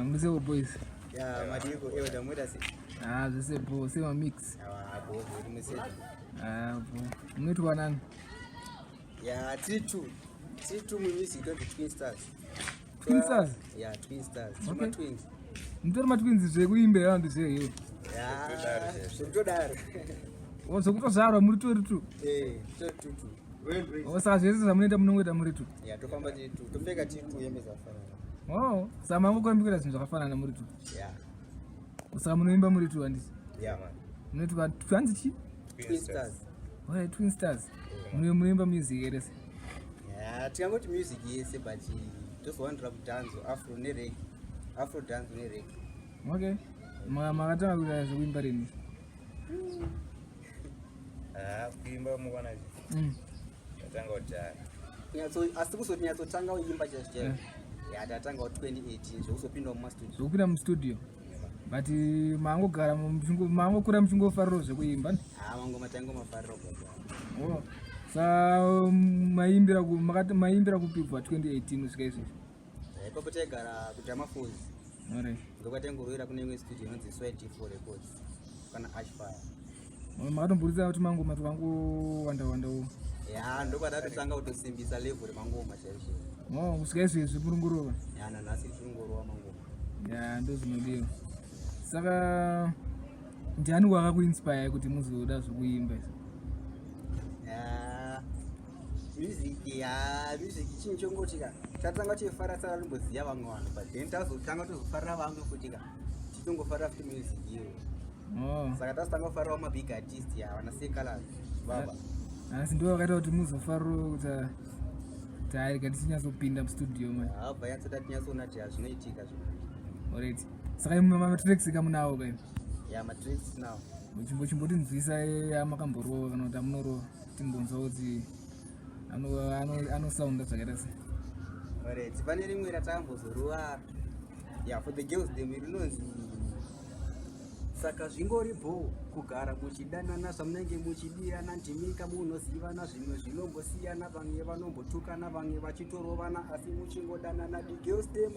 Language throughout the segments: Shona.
Musebo boys. Ya madiko ewe damuda si. Ah, zvese bo, sema mix. Awa bo bo musebo. Ah, bo. Munoitwa nani? Ya tiri two. Tiri two mu music tonzi Twin Stars. Twin Stars? Ya Twin Stars. Okay. Okay. Twins. Mutori matwins zvekuimba here vanhu zveheyo? Ya zvekutodaro. O zvekutozvarwa muri tori two. Eh, tori two two. O saka zvese zvamunoita munongoita muri two. Ya tofamba tiri two. Topfeka tiri two hembe dzafanana. Oh, saka mangokura mukuita zvinhu zvakafanana muri two. Ya. Saka munoimba muri two handiti? Ya man. Munoitwa hanzi chii? Twin Stars. Alright, Twin Stars. Munoimba music here se? Ya tingangoti music yese but tozowandira kudanzo afro nereggae. Afro dance nereggae. Okay. Makatanga kuita zvekuimba rini? Ah, kuimba mukwana Tatanga kudhara. Nyatso asi kuzoti nyatsotanga kuimba chaizvo chaizvo. Ya tatanga 2018 zvekuzopinda mumastudio. Zvekupinda mustudio. But mangogara mangokura muchingofarirawo zvekuimba. Ah, mangoma taingomafarira kubva. Oh. Sa maimbira makati maimbira kupi kubva 2018 kusvika izvezvi? Ipapo taigara kuDamafozi. Alright. Ndokwataingorowera kune imwe studio inonzi Sway D4 Records kana Ashfire. Makatomburitsa kuti mangoma twangowanda wandawo. Ya ndokwatatotanga kutosimbisa level remangoma chaizvo. Oh, kusvika izvezvi muri ngorova. Ya nanhasi tiri ngorova mangoma. Ya ndozvinodiwa. Saka ndiani wakakuinspire kuti muzoda zvekuimba izvi? Ya music ya music chinhu chongoti ka tatanga tichifara sara tomboziva vamwe vanhu but then tazotanga tozofarira vamwe futi ka titongofarira futi music iyoyo. Oh. Saka tazotanga kufarirawo mabig artist ya vana Sekalas baba. Asi ndiwo vakaita kuti muzofariro kuti tairega tichinyatsopinda mustudio manje. Abva yatsoda tinyatsoona kuti hazvinoitika zvinhu. Alright. Saka imwe matracks kamunawo kaini? Ya matracks now. Chimbotinzwisa yamakamborova kana kuti amunorova timbonzwa kuti anosounda zvakaita sei. Alright, pane rimwe ratambozorova ya for the girls them rinonzi saka zvingori bho kugara muchidanana zvamunenge muchidirana ndimika munozivana zvimwe zvinombosiyana vamwe vanombotukana vamwe vachitorovana asi muchingodanana the girls them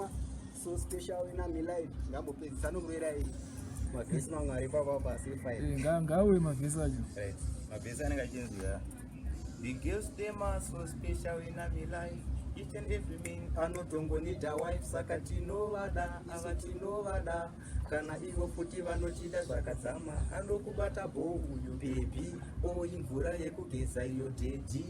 so special in my life ngambopedzisa nokuverai mavhesi mamwe ari papa pasi fine. Ngauye mavhesi acho. Right. Mavhesi anenge achinzi ya the girls them are so special in my life each and every man anotongonida wife saka tinovada ava tinovada kana ivo futi vanotida zvakadzama anokubata bho uyu baby oimvura yekugeza iyo daddy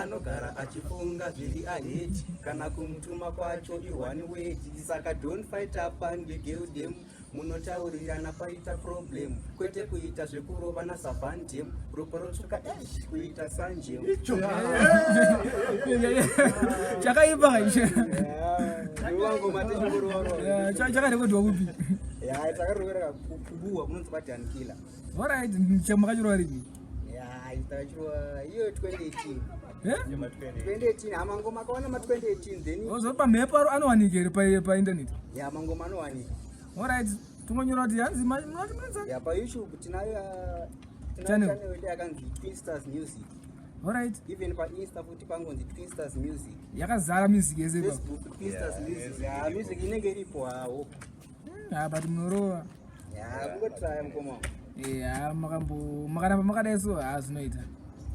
anogara achifunga zviri ahead kana kumutuma kwacho i-one word saka don't fight up and the girl them munotaurirana paita problem kwete kuita zvekurova nasavhandem ropa rotsvuka esh kuita sanjem. Chakaipa ichi. Ngoma tichingorova. Chakarekodwa kupi? Ya takarovera kubuwa kunonzi kwadankila. Alright, makachirova ripi? Ya takachirova iyo 2018. Eh? 2018 ha mangoma akawana ma 2018 then Ozo pamhepo anowanika here painternet? Ya mangoma anowanika. Alright, tongonyora kuti hanzi munoti munonzi? Ya pa YouTube tinayo Channel. Channel yedu yakanzi Twin Stars Music. Alright. Even pa Insta futi pangonzi Twin Stars Music. Yakazara music yese ipapo. Facebook Twin Stars Yeah, Music. music Ya iripo. music inenge iripo hawo. Ah, but munorova. Ya kungotraya mukoma. Eh, ah, makambo makaramba makadai so ah zvinoita.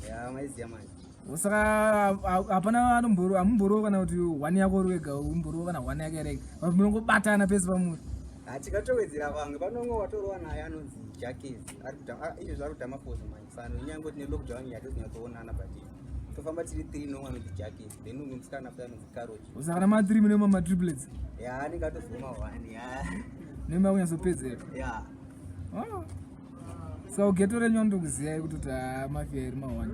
Ya maiziya manje. Saka hapana anomboro amumboro kana kuti one yako uri wega umboro kana one yake rega. Munongobatana pese pamuri. Hatikatowedzera vamwe panomwe watorova naye anonzi Jackes ari izvezvi ari kudhama fozo manje sano inyange tine lockdown yatozonyatsoonana but tofamba tiri three nomwe anonzi Jackes then umwe musikana futi anonzi Karochi. Saka na ma3 mune ma triplets. Ya anenge atozoma one ya. Nemba kunyatsopedzera. Ya. Oh. Saka ugeto renyu anotokuziyai kuti kuti mafia iri ma1.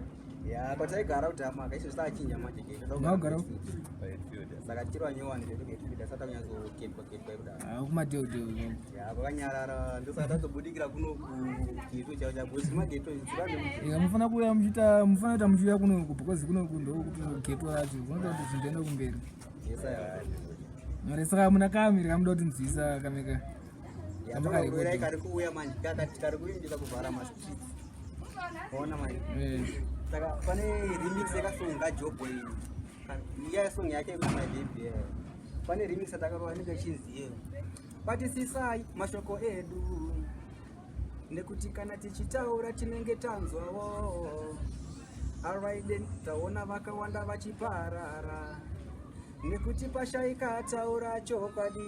Ya kwataigara kudhama ka izvezvi tachinja manje geto. Maugara Saka tiri nyowani zvedu geto tisati kunyatsoketwa ketwa kudaro. Ah, kumadheudheu. Ya kwakanyarara ndosaka tazobudikira kuno kugeto chavo chavo because mageto Ya mufana kuuya muchiita mufana kuita muchiuya kunoku because kunoku ndokuti geto racho kunoita kuti zvinhu zviende kumberi. Mare saka muna kamiri kamuda kuti nzwisa kameka. Yakarorai kari kuuya manje kakati kari kuimbisa kuvhara mastreets. Ona manje. Saka pane remix yakasonga Job iyi. Iya song yake my baby. Pane remix yatakarova inenge ichinzi iyo. Batisisai mashoko edu, nekuti kana tichitaura tinenge tanzwawo. Alright then, taona vakawanda vachiparara nekuti pashaika taura chokwadi.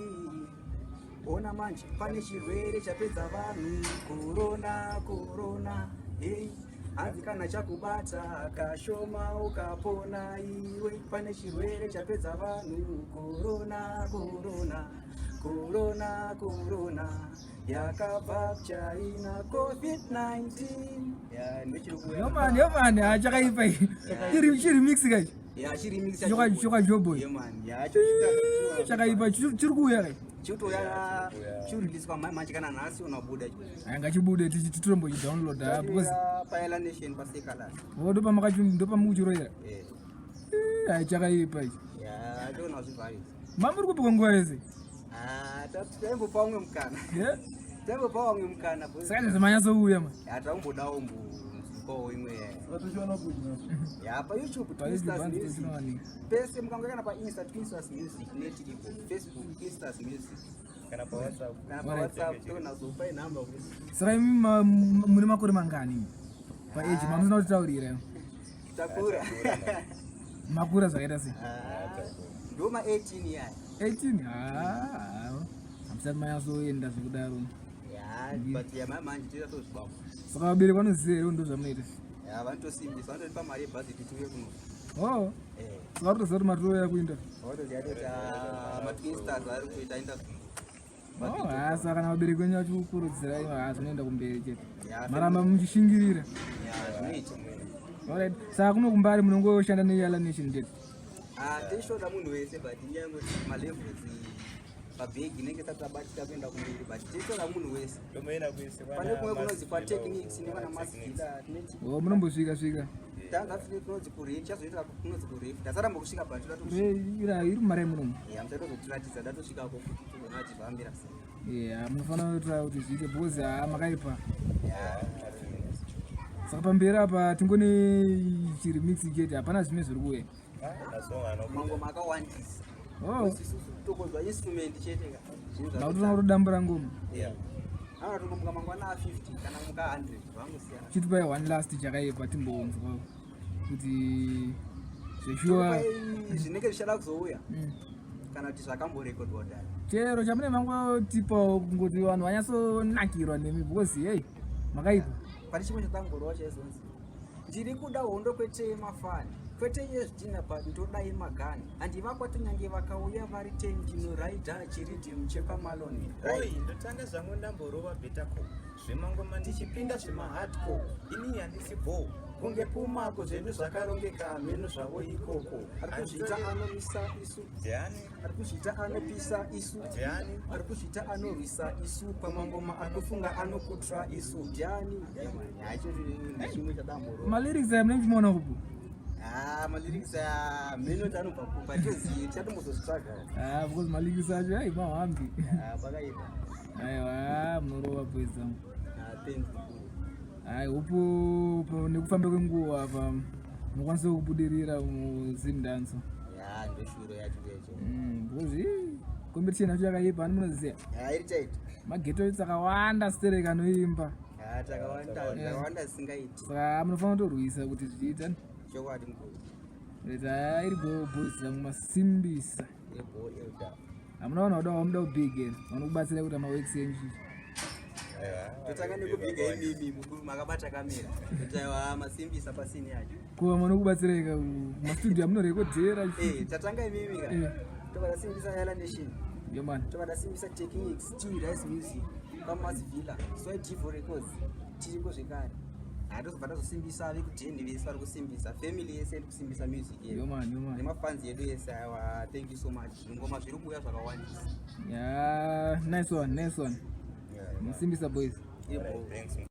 Ona manje pane chirwere chapedza vanhu, corona, corona, hey. Hanzi kana chakubata kashoma ukapona iwe, pane chirwere chapedza vanhu, corona, corona, corona, corona, yakabva China, COVID-19. Ya, ndochiri kuuya. Yo man, yo man, ah, chakaipa ichi. Chiri remix kachi. Ya, chiri remix. Choka Joboy. Yeah man, ya, cho Chakaipa, chiri kuuya kai. chitoya chiriliswa manje kana nhasi unobuda. Aya, ngachibude titombochidownload because paela nation pasekalas. Oh, ndopamukuchiroyera. Eh. Ai, chakaipa ichi. Ya, toona zvivharis. Mamuri kupi kwenguva yese? Ah, taimbopa umwe mukana. Yeah? Taimbopa umwe mukana, boys. Saka zvimanyatso-uya ma. Ya, taumbodawo mbunzikowo imwe. Vatochiona kuti Ya, paYouTube Twin PaYouTube Stars hanzi Music. tochinowanika. Pese mukangoenda kana paInsta, Twin Stars Music netiripo, Facebook, Twin Stars Music. Kana paWhatsApp. Kana paWhatsApp tonazopai nhamba kuti. Saka imi mune makore mangani paage mamusina kutitaurira? Takura. Makura zvakaita sei? Ah, ndo ma 18 yaya. 18? Ha, hamusati manyatsoenda zvekudaro. Ya, but ya manje tiratozvibaba. Saka vabereki vanoziva here ndo zvamunoita? Ya, vanotosimbisa, vanototipa mari yebhazi kuti tiuye kuno. Oh. Eh. Saka varitoziva kuti matouya kuinda? Vanotoziva kuti maTwin Stars ari kuita interview. Oh, ha, saka kana vabereki venyu vachikukurudzirai, ha, zvinoenda kumberi chete. Ya. Maramba muchishingirira. Ya, zvinoita. Alright, saka kuno kuMbare munongoshanda neYala Nation chete? Ah, tishoda munhu wese, but inyaya yekuti malevels pabhegi inenge isati tabatika kuenda kumberi, but tishoda munhu wese. Tomoenda kuise. Pane kumwe kunonzi kwaTechnics nekwana Masvila tineti. Oh, munombosvika svika? Tanga tine kunonzi kuref, chazoita kunonzi kuref, tasaramba kusvika, but toda tosvika. Iri muMarai munomu? Ya, musatozotiratidza datosvikako futi, tozoona kuti zvambira sei. Yeah, munofanira kuitira kuti zviite because ha, makaipa. Ya. Saka pamberi apa tingone chiremix chete, hapana zvimwe zviri kuuya? Mangoma akawandisa. Oh. Isusu tokozwa instrument chete ka. Zvinhu Makutoona kutodambura ngoma. Anotongomuka mangwana a50 kana kumuka 100, zvangosiyana. Chitipai one last chakaipa timbonzwa kuti zveshuwa. Topai zvinenge zvichada kuzouya kana kuti zvakamborekodwa kudhara? Chero chamune mangotipawo, kungoti vanhu vanyatsonakirwa nemi because hey, makaipa. Pane chimwe chatangorowa chaizonzi ndiri kuda hondo kwete yemafani, kwete yezvidhina, but ndoda yemagani, handivakwa tinyange vakauya vari 10, ndinoraidha chiridhimu chepamaloni. Oi, ndotanga zvangu ndamborova betako zvemangoma, ndichipinda zvemahardcore, ini handisi bo kunge pumako, zvedu zvakarongeka, mheno zvavo ikoko. Ari kuzviita anomisa isu. Ndiani? Ari kuzviita anopisa isu. Ndiani? Ari kuzviita anorwisa isu pamangoma, ari kufunga anokutra isu, ndiani? Hacho ndechimwe chadamborova. Malyrics aya munenge muchimaona kupo? Ah, malyrics aya mheno tanobva kupa tozivi, tichatombozozvitsvaga. Ah, because malyrics acho ai mahambi. Ah, pakaipa. Aiwa, munorova, boys dzangu. Ah, thanks mukuru. I hope nekufamba kwenguva apa munokwanisa kubudirira muZimdancehall. Ya, ndoshuro yacho yacho. Because competition yacho yakaipa, ani munoziva. Ya, iri tight. Maghetto akawanda sterek anoimba. Ya, takawanda, takawanda zisingaiti. Saka munofanira kutorwisa kuti zvichiita. Chokwadi mukuru. Ita iri go, boys dzangu, masimbisa. Ebo elda. Hamuna vanhu vada vamuda kubig vanokubatsira kuita maworks enyu chichi? Totanga nekubhiga imimi mukuru makabata kamera, kuti aiwa, masimbisa pasini yacho. Kuva vanokubatsiraika kumastudio amunorekodhera? Eh, tatanga imimi ka. Tobva tasimbisa Yala Nation. Yo man. Tobva tasimbisa Technics, T Rice Music, kwaMas Villa, Soy Divo Records tiriko zvekare. Hatozobva tazosimbisa vekudheni vese vari kusimbisa, family yese iri kusimbisa music yedu. Yo man, yo man. Nemafans edu ese, aiwa, thank you so much. Zvingoma zviri kuuya zvakawandisa. Yeah, nice one, nice one. Musimbisa, boys. Ebo. Thanks.